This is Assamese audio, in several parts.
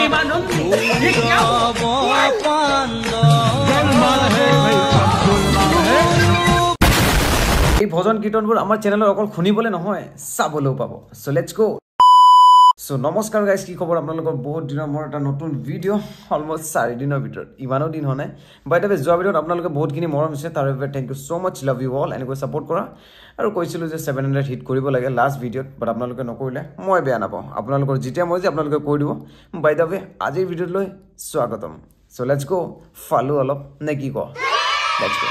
এই ভজন কীৰ্তনবোৰ আমাৰ চেনেলত অকল শুনিবলৈ নহয়, চাবলৈও পাব। চ' let's গ'। চ' নমস্কাৰ গাইজ, কি খবৰ আপোনালোকৰ? বহুত দিনৰ মূৰত এটা নতুন ভিডিঅ', অলমষ্ট 4 দিনৰ ভিতৰত, ইমানো দিন হোৱা নাই। বাই the ৱে, যোৱা ভিডিঅ'ত আপোনালোকে বহুতখিনি মৰম দিছে, তাৰ বাবে thank you so much, love you all. এনেকৈ ছাপোৰ্ট কৰা। আৰু কৈছিলোঁ যে 700 হিট কৰিব লাগে লাষ্ট ভিডিঅ'ত, বাট আপোনালোকে নকৰিলে, মই বেয়া নাপাওঁ। আপোনালোকৰ যেতিয়া মৰ্জি আপোনালোকে কৰি দিব। বাই the ৱে, আজিৰ ভিডিঅ'লৈ স্বাগতম। চ' let's গ', ফালোঁ অলপ নে কি কওঁ, let's গ'।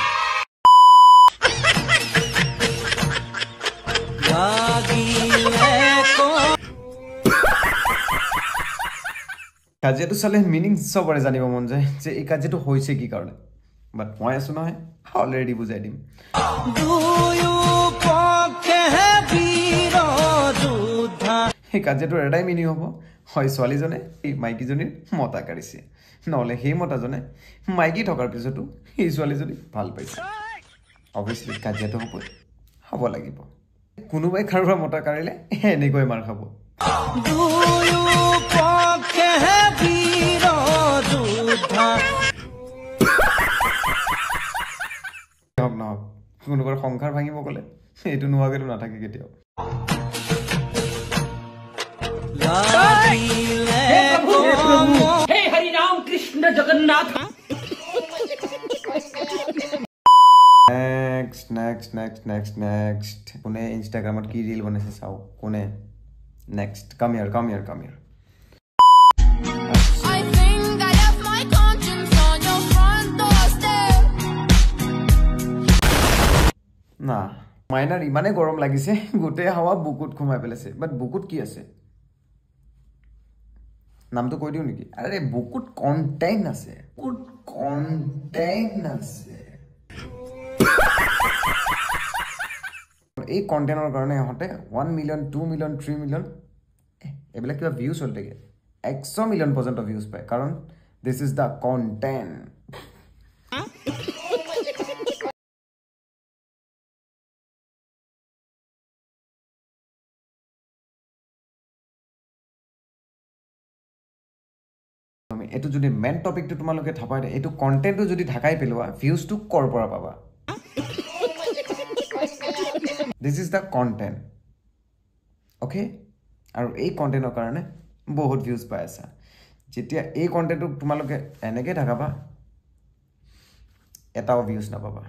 কাজিয়াটো চালে মিনিং চবৰে জানিব মন যায় যে এই কাজিয়াটো হৈছে কি কাৰণে, বাট মই আছো নহয়, অলৰেডি বুজাই দিম। সেই কাজিয়াটোৰ এটাই মিনিং হ'ব, হয় ছোৱালীজনে এই মাইকীজনীৰ মতা কাঢ়িছে, নহ'লে সেই মতাজনে মাইকী থকাৰ পিছতো সেই ছোৱালীজনী ভাল পাইছে। অভিয়াছলি কাজিয়াটো হ'বই, হ'ব লাগিব। কোনোবাই কাৰোবাৰ মতা কাঢ়িলে এনেকৈ মাৰ খাব। হওক নহওক, কোনোবাৰ সংসাৰ ভাঙিব গ'লে এইটো নোহোৱাকেতো নাথাকে কেতিয়াও। Next next next next next, কোনে ইনষ্টাগ্ৰামত কি ৰিল বনাইছে চাওক। কোনে next, come here, come here, come here. না, মাইনাৰ ইমানেই গৰম লাগিছে, গোটেই হাৱা বুকুত সোমাই পেলাইছে। বাট বুকুত কি আছে নামটো কৈ দিওঁ নেকি? আৰে বুকুত কণ্টেণ্ট আছে, বুকুত কণ্টেণ্ট আছে। এই কণ্টেণ্টৰ কাৰণে ইহঁতে 1 মিলিয়ন, 2 মিলিয়ন, 3 মিলিয়ন, এইবিলাক কিবা ভিউজ হৈ থাকে, 100 মিলিয়ন পৰ্যন্ত ভিউজ পায়, কাৰণ this is the content. এইটো যদি মেইন টপিকটো তোমালোকে থাপাই দিয়ে, এইটো কণ্টেণ্টটো যদি ঢাকাই পেলোৱা, ভিউজটো ক'ৰ পৰা পাবা? This is the content, okay? আৰু এই কণ্টেণ্টৰ কাৰণে বহুত ভিউজ পাই আছা। যেতিয়া এই কণ্টেণ্টটোক তোমালোকে এনেকৈ ঢাকাবা, এটাও ভিউজ নাপাবা।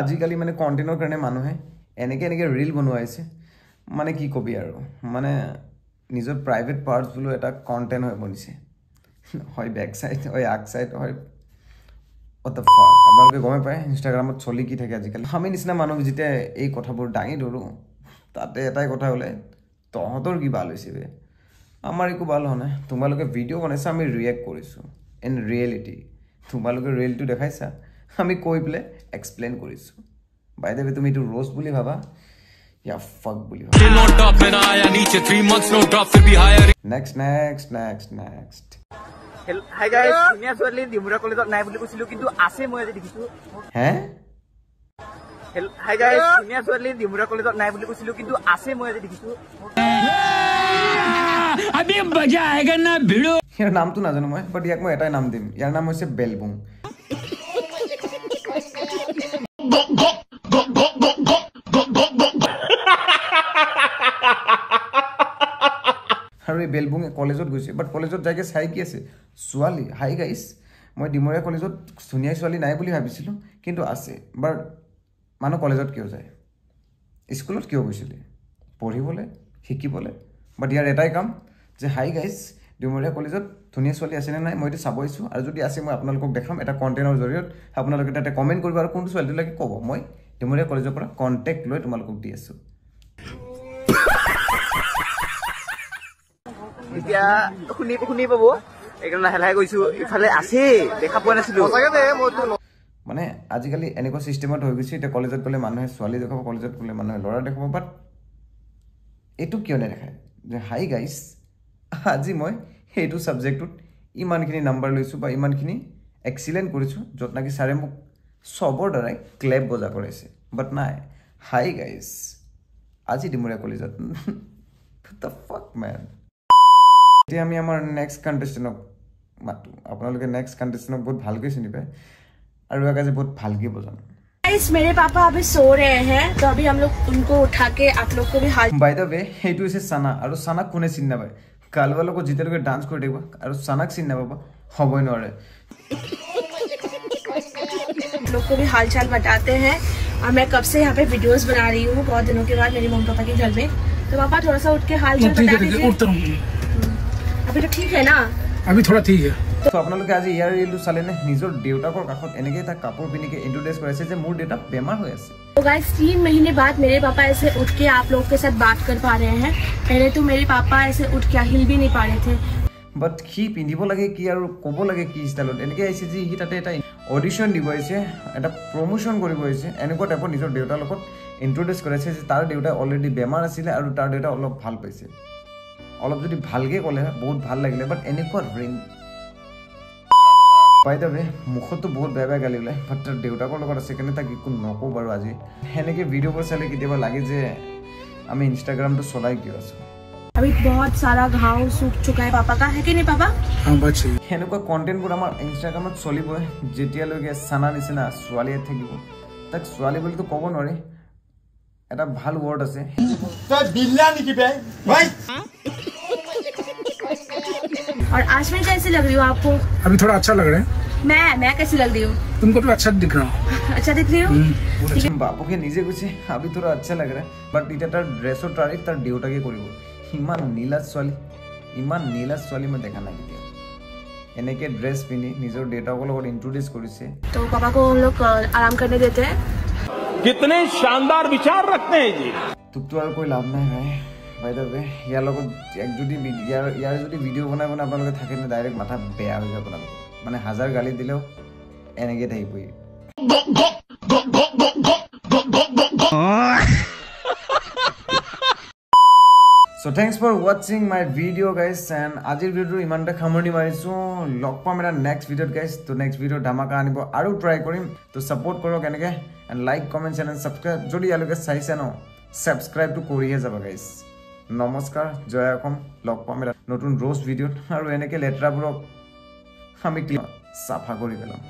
আজিকালি মানে কণ্টেণ্টৰ কাৰণে মানুহে এনেকৈ এনেকৈ ৰিল বনোৱাইছে, মানে কি কবি আৰু, মানে নিজৰ প্ৰাইভেট পাৰ্টছ বোলো এটা কণ্টেণ্ট হৈ বনিছে। হয় বেক চাইড, হয় আগ চাইড, হয় what the fuck। আপোনালোকে গমেই পায় ইনষ্টাগ্ৰামত চলি কি থাকে আজিকালি। আমি নিচিনা মানুহ যেতিয়া এই কথাবোৰ দাঙি ধৰোঁ, তাতে এটাই কথা ওলায়, তহঁতৰ কি ভাল হৈছে বে, আমাৰ একো ভাল হোৱা নাই। তোমালোকে ভিডিঅ' বনাইছা, আমি ৰিয়েক্ট কৰিছোঁ ইন ৰিয়েলিটি। তোমালোকে ৰিয়েলিটি দেখাইছা, আমি কৈ পেলাই এক্সপ্লেইন কৰিছোঁ। বাই the ৱে, তুমি এইটো ৰ'জ বুলি ভাবা, ইয়া ফাক বুলি ভাবা। Next next next next. Hi guys, ধুনীয়া ছোৱালী ডিমুৰা কলেজত নাই বুলি কৈছিলো, কিন্তু আছে, মই আজি দেখিছো। হে হাই গাইজ, ধুনীয়া ছোৱালী ডিমুৰা কলেজত নাই বুলি কৈছিলো, কিন্তু আছে, মই আজি দেখিছো। ইয়াৰ নামটো নাজানো মই, বাট ইয়াক মই এটাই নাম দিম, ইয়াৰ নাম হৈছে বেলবুং। আৰু এই বেলবুঙে কলেজত গৈছে, বাট কলেজত যাইকে চাই কি আছে ছোৱালী। হাই গাইজ, মই ডিমৰীয়া কলেজত ধুনীয়া ছোৱালী নাই বুলি ভাবিছিলোঁ, কিন্তু আছে। বাট মানুহ কলেজত কিয় যায়? স্কুলত কিয় গৈছিলে? পঢ়িবলৈ, শিকিবলৈ। বাট ইয়াৰ এটাই কাম যে হাই গাইজ, ডিমৰীয়া কলেজত ধুনীয়া ছোৱালী আছেনে নাই মই এইটো চাব আহিছোঁ, আৰু যদি আছে মই আপোনালোকক দেখাম এটা কণ্টেণ্টৰ জৰিয়ত। আপোনালোকে তাতে কমেণ্ট কৰিব আৰু কোনটো ছোৱালীটো লাগে ক'ব, মই ডিমৰীয়া কলেজৰ পৰা কণ্টেক্ট লৈ তোমালোকক দি আছোঁ। এতিয়া শুনি শুনি পাব, সেইকাৰণে লাহে লাহে গৈছো। ইফালে আছে, দেখা পোৱা নাছিলো। মানে আজিকালি এনেকুৱা চিষ্টেমত হৈ গৈছে, এতিয়া কলেজত গ'লে মানুহে ছোৱালী দেখাব, কলেজত গ'লে মানুহে ল'ৰা দেখাব, বাট এইটো কিয় নেদেখায় যে হাই গাইজ, আজি মই সেইটো ছাবজেক্টটোত ইমানখিনি নাম্বাৰ লৈছোঁ বা ইমানখিনি এক্সিলেণ্ট কৰিছোঁ, য'ত নেকি ছাৰে মোক চবৰ দ্বাৰাই ক্লেপ বজা কৰাইছে। বাট নাই, হাই গাইজ, আজি ডিমৰীয়া কলেজত The fuck man. এতিয়া আমি আমাৰ নেক্সট কণ্টেষ্টেণ্টক মাতোঁ। আপোনালোকে নেক্সট কণ্টেষ্টেণ্টক বহুত ভালকৈ চিনি পায় আৰু ইয়াক আজি বহুত ভালকৈ বজাম। गाइस, मेरे पापा अभी सो रहे हैं, तो अभी हम लोग उनको उठा के आप लोग को भी हाल বাই the ৱে, সেইটো হৈছে চানা। আৰু চানাক কোনে চিনি নাপায়? কাৰোবাৰ লগত যেতিয়ালৈকে ডান্স কৰি থাকিব আৰু চানাক চিনি নাপাব হ'বই নোৱাৰে। आप लोग को भी हाल चाल बताते हैं। और मैं कब से यहाँ पे वीडियोस बना रही हूँ, बहुत दिनों के बाद मेरी मम्मी पापा के घर में। तो पापा, थोड़ा सा उठ के हाल चाल ठीक बता है, ठीक है। दीजिए। उठता हूँ। अभी तो ठीक है ना? अभी थोड़ा ठीक है। ত' আপোনালোকে আজি ইয়াৰ ৰিলটো চালেনে? নিজৰ দেউতাকৰ কাষত এনেকৈ এটা কাপোৰ পিন্ধিকে ইণ্ট্ৰডিউচ কৰাইছে যে মোৰ দেউতা বেমাৰ হৈ আছে। तो गाइस, 3 महीने बाद मेरे पापा ऐसे उठ के आप लोगों के साथ बात कर पा रहे हैं। पहले तो मेरे पापा ऐसे उठ के हिल भी नहीं पा रहे थे। বাট সি পিন্ধিব লাগে কি আৰু ক'ব লাগে কি ষ্টাইলত? এনেকৈ আহিছে যে সি তাতে এটা অডিশ্যন দিব আহিছে, এটা প্ৰমোশ্যন কৰিব আহিছে, এনেকুৱা টাইপৰ নিজৰ দেউতাৰ লগত ইণ্ট্ৰডিউচ কৰাইছে যে তাৰ দেউতা অলৰেডি বেমাৰ আছিলে আৰু তাৰ দেউতা অলপ ভাল পাইছে। অলপ যদি ভালকৈ ক'লে হয় বহুত ভাল লাগিলে, বাট এনেকুৱা ৰেং। বাই the ৱে, মুখতো বহুত বেয়া বেয়া গালি ওলায়, বাট তাৰ দেউতাকৰ লগত আছে কাৰণে তাক একো নকওঁ বাৰু। আজি সেনেকৈ ভিডিঅ'বোৰ চালে কেতিয়াবা লাগে যে আমি ইনষ্টাগ্ৰামটো চলাই কিয় আছোঁ। अभी बहुत सारा घाव सूख चुका है पापा का, है कि नहीं पापा? हाँ, बात सही है। সেনেকুৱা কণ্টেণ্টবোৰ আমাৰ ইনষ্টাগ্ৰামত চলিবই যেতিয়ালৈকে চানা নিচিনা ছোৱালীয়ে থাকিব। তাক ছোৱালী বুলিতো ক'ব নোৱাৰি, এটা ভাল ৱৰ্ড আছে। তই বিল্লা নেকি বে ভাই? और आज मैं कैसी लग रही हूँ आपको? अभी थोड़ा अच्छा लग रहा है। मैं कैसी लग रही हूँ? तुमको तो अच्छा दिख रहा हूँ। अच्छा दिख रही हूँ। বাপকে নিজে কৈছে, अभी थोड़ा अच्छा लग रहा है। বাট এতিয়া তাৰ ড্ৰেছৰ তাৰিফ তাৰ দেউতাকে কৰিব। ইমান নীলাজ ছোৱালী, ইমান নীলাজ ছোৱালী মই দেখা নাই কেতিয়াও। এনেকৈ ড্ৰেছ পিন্ধি নিজৰ দেউতাকৰ লগত ইণ্ট্ৰডিউচ কৰিছে। तो पापा को हम लोग आराम करने देते हैं। कितने शानदार विचार रखते हैं जी। তোকতো আৰু কৈ লাভ নাই ভাই। বাই the ৱে, ইয়াৰ লগত এক যদি ইয়াৰ যদি ভিডিঅ' বনাই বনাই আপোনালোকে থাকে নে, ডাইৰেক্ট মাথা বেয়া হৈ যাব আপোনালোকৰ। মানে হাজাৰ গালি দিলেও এনেকৈ থাকিব ই। So thanks for watching my video, guys, and আজিৰ ভিডিঅ'টো ইমানতে সামৰণি মাৰিছোঁ। লগ পাম এটা নেক্সট ভিডিঅ'ত গাইজ। তো নেক্সট ভিডিঅ' ধামাকা আনিব আৰু ট্ৰাই কৰিম। তো ছাপোৰ্ট কৰক এনেকৈ and like, comment, channel subscribe. যদি ইয়ালৈকে চাইছে ন, ছাবস্ক্ৰাইবটো কৰিহে যাবা গাইজ। নমস্কাৰ, জয় অসম। লগ পাম এটা নতুন ৰ'জ ভিডিঅ'ত আৰু এনেকৈ লেতেৰাবোৰক আমি চাফা কৰি পেলাম।